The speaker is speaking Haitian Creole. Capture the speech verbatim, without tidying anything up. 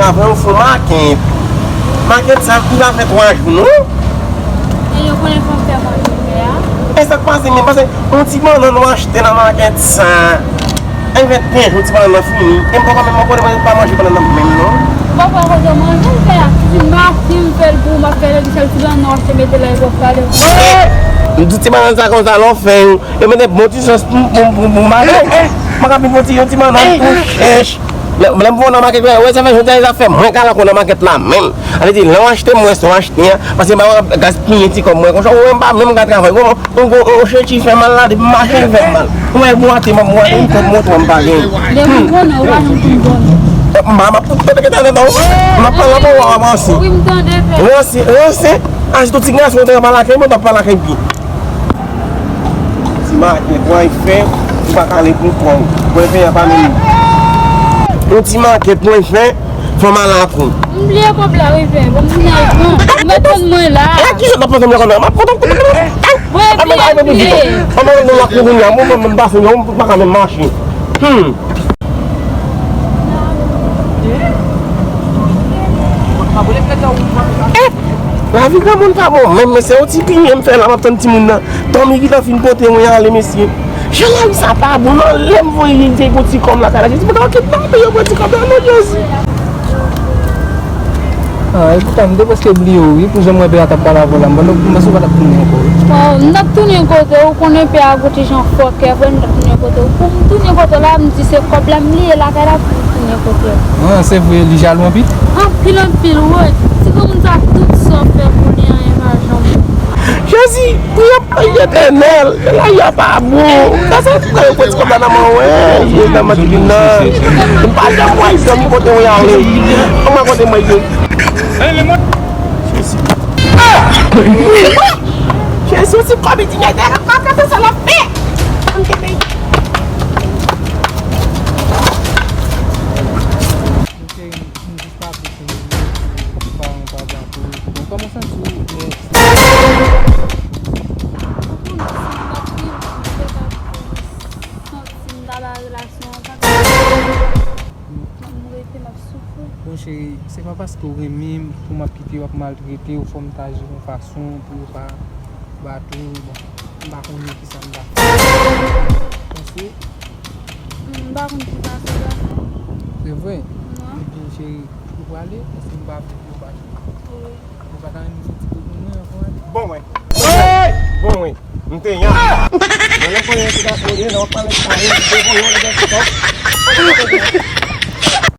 Avan yo fè makèt. Makèt sa ki pa fè twa jou, non? E yo konnen fè m fè manje fè a. E sa k pase, men pase yon ti bannann ou achte nan makèt sa. Ay, venteyen jou, ti bannann nan fini. E m poko menm, mwen konnen mwen pa manje bannann nan menm, non. Poko kote manje m fè a. Si maten m fè l pou ou, m ap fè lè di sèl ti bannann ou achte mete la e poko pale. M di ti bannann sa konsa, lè w fè yo. Yo mete bon ti sòs pou, pou, pou, pou maten. Mwen ka vin fè yon ti bannann tou chèch. Lè, lè m voye nan makèt, wè, wè, sa fè jodi a, sa fè mwen ka lakò nan makèt la menm. Sa vle di, lè w achte, m wè sa w achte a, paske m pa wè gaspiye ti kòb mwen konsa, ou wè m pa menm ka travay, ou wè, ou, ou, ou, chèchi fè mal la, depi mache fè mal. Ou wè bwate, m ap bwate, m fè montre m pa gen. Depi m konnen, ou pa janm konn bon. M ap, m ap, tande, tande, tande, m ap pale anpil, w ap ranse. Wi, m tande, frè. Ranse, ranse. A, si tout ti gason te pale lakay mwen, t ap pale lakay pi. Ti makèt mwen fè, ou pa kale pou kò w. Mwen fè a pa menm. Yon ti makèt mwen fè, fò m al lakou. M bliye kòb la, wi, frè. Bon, m nan pran. Ou mèt tann mwen la. E ki jan w ap pase m yon kòb la? M ap pran yon kòb la. Mwen bliye, bliye. Mwen mèt nan lakou kounye a. Mwen, mwen, mwen pase yon, m pa ka menm mache. Hmm. Eh, lavi granmoun pa bon menm, men se yon ti pinye m fè la, m ap tann timoun nan. Dòmi gentan fin pote mwen ale, mesye. Jan lavi sa pa bon, non, lè m voye li, li te gon ti kòb lakay la, Jezi, m ta kidnape yo pran ti kòb la, non, Jezi. Ah, epoutan, m te prèske bliye w, wi, pou jan m wè pè a t ap pale avè w la, m panse w pa t ap tounen ankò, wi. Waw, m t ap tounen kote w, ou konnen pè a gon ti jan fòkè, vre, m t ap tounen kote w. Pou m tounen kote w la, m di se kòb la m bliye lakay la pou m tounen kote w. Ah, se vre, li jalou anpil? Anpil, anpil, wi. Ti granmoun sa, tout sa w fè pou li, anyen pa janm bon. Jezi, priye pou mwen, Etènèl, jan lavi a pa bon. Sa, sa, sa, yo pran ti kòb la nan men w, wi, nan men tibin nan. M pa janm wè zam kote w ale. Kòman kote mwen ye? Jezi. Ah! Jezi, ti kòb, li di, Etènèl, pa fè sa l ap fè. Ann kenbe. Ok, m jis pa tou fini, paran pa dakò. Bon, kòman w santi w, eh? Santi m ta ba relasyon an, pa ka. M rete, m ap soufri. Bon, cheri, se pa paske w renmen m pou m ap kite w ap maltrete w, fò m ta aji yon fason pou yo pa bat ou, bon, m pa konnen kisa m ta fè. Panse? M pa konn kisa m ta fè. Se vre? Non. Ebyen, cheri, ou prale, paske m pa vle pou w pati. Wi. Ou pa ta renmen soti pou mwen ankò, wi? Bon, mwen. Bon, mwen. M te yon. Mwen, lè konnen yon ti gason, lè w ap pale sa, wi, m te voye yon ti kòb.